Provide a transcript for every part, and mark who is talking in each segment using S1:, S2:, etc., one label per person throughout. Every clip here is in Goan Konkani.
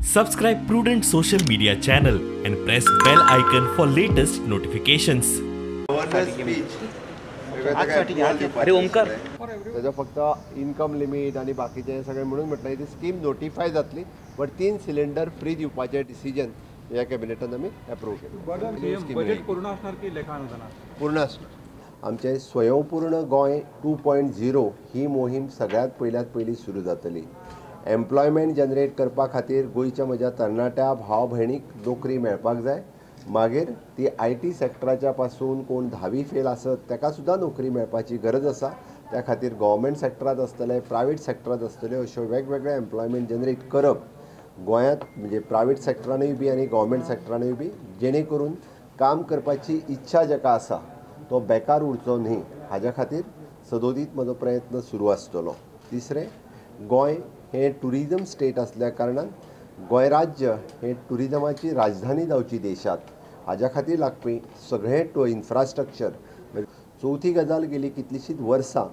S1: Subscribe Prudent social media channel and press bell icon for latest notifications.
S2: अरे ओमकार,
S3: ताजो फक्त इनकम लिमीट आनी बाकीचे सगळें म्हणून म्हटलें ती स्कीम नोटिफाय जातली, बट 3 सिलिंडर फ्री दिवपाचें डिसिजन ह्या कॅबिनेटान आमी एप्रूव केलें.
S4: बजेट पूर्ण असणार की लेखानुदान
S3: पूर्ण असणार. आमचें स्वयंपूर्ण गोंय 2.0 ही मोहीम सगळ्यांत पयल्यात पयली सुरू जातली. एम्प्लॉयमेंट जनरेट करपा खातीर गोंयच्या म्हज्या तरणाट्या भाव भयणीक नोकरी मेळपाक जाय. मागीर ती IT सेक्टराच्या पासून कोण 10वी फेल आसत ताका सुद्दां नोकरी मेळपाची गरज आसा. त्या खातीर गव्हर्मेंट सेक्टरांत आसतले, प्रायवेट सेक्टरांत आसतले, अश्यो वेगवेगळे एम्प्लॉयमेंट जनरेट करप गोंयांत, म्हणजे प्रायवेट सेक्टरानूय बी आनी गव्हर्मेंट सेक्टरानूय बी, जेणे करून काम करपाची इच्छा जाका आसा तो बेकार उरचो न्ही, हाज्या खातीर सदोदीत म्हजो प्रयत्न सुरू आसतलो. तिसरें, गोंय हें ट्युरिजम स्टेट आसल्या कारणान गोंय राज्य हें ट्युरिजमाची राजधानी जावची देशांत, हाज्या खातीर लागपी सगळें टो इन्फ्रास्ट्रक्चर. चवथी गजाल, गेली कितलींशींच वर्सां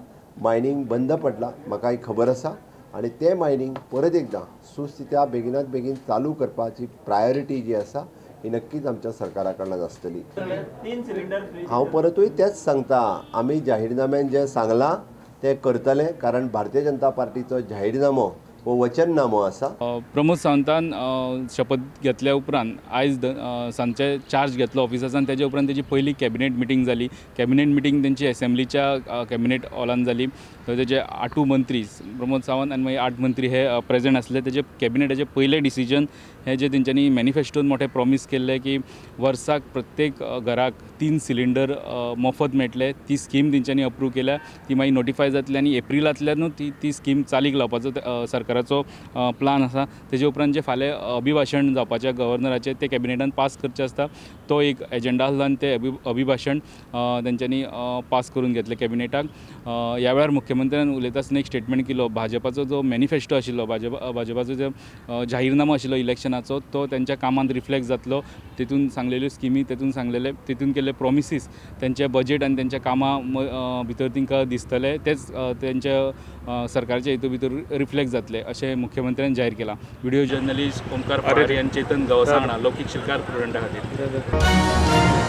S3: मायनींग बंद पडलां, म्हाकाय खबर आसा, आनी तें मायनींग परत एकदां सुस्थित्या बेगिनात बेगीन चालू करपाची प्रायोरिटी जी आसा ही नक्कीच आमच्या सरकारा कडल्यान आसतली. हांव परतूय तेंच सांगता, आमी जाहीरनाम्यान जें सांगलां तें करतले, कारण भारतीय जनता पार्टीचो जाहीरनामो हो वचननामो आसा.
S5: प्रमोद सावंतान शपथ घेतल्या उपरांत आयज सांजचे चार्ज घेतलो ऑफिसासान. तेजे उपरांत तेजी पयली कॅबिनेट मिटींग जाली. कॅबिनेट मिटींग तेंची एसेंब्लीच्या कॅबिनेट हॉलान जाली. थंय तेजे 8 मंत्री प्रमोद सावंत आनी मागीर 8 मंत्री हे प्रेजेंट आसले. तेजे कॅबिनेटाचे पयले डिसिजन हे जे तेंच्यांनी मॅनिफेस्टोन मोठे प्रॉमीस केल्ले की वर्साक प्रत्येक घराक 3 सिलिंडर मोफत मेळटले, ती स्कीम तेंच्यांनी अप्रूव केल्या. ती मागीर नोटिफाय जातली आनी एप्रिलांतल्यानूच ती स्कीम चालीक लावपाचो सरकाराचो प्लान आसा. तेजे उपरांत जे फाल्यां अभिभाशण जावपाचें गव्हर्नराचें तें कॅबिनेटान पास करचें आसता, तो एक एजेंडा आसलो आनी तें अभिभाशण तेंच्यांनी पास करून घेतलें कॅबिनेटाक. ह्या वेळार मुख्यमंत्र्यान उलयता आसतना एक स्टेटमेंट केलो, भाजपाचो जो मॅनिफेस्टो आशिल्लो, भाजपाचो जो जाहीरनामो आशिल्लो इलेक्शनाचो, तो तेंच्या कामांत रिफ्लेक्ट जातलो. तेतून सांगलेल्यो स्किमी, तेतून सांगलेले, तेतून केल्ले प्रॉमिसीस तेंचे बजेट आनी तेंच्या कामां भितर तांकां दिसतले, तेच तेंच्या सरकारच्या हितू भितर रिफ्लेक्ट जातले अशें मुख्यमंत्र्यान जाहीर केलां. व्हिडिओ जर्नलिस्ट ओमकार पवार आनी चेतन गवसाणा, लौकीक शिलकार, प्रुडंटा खातीर.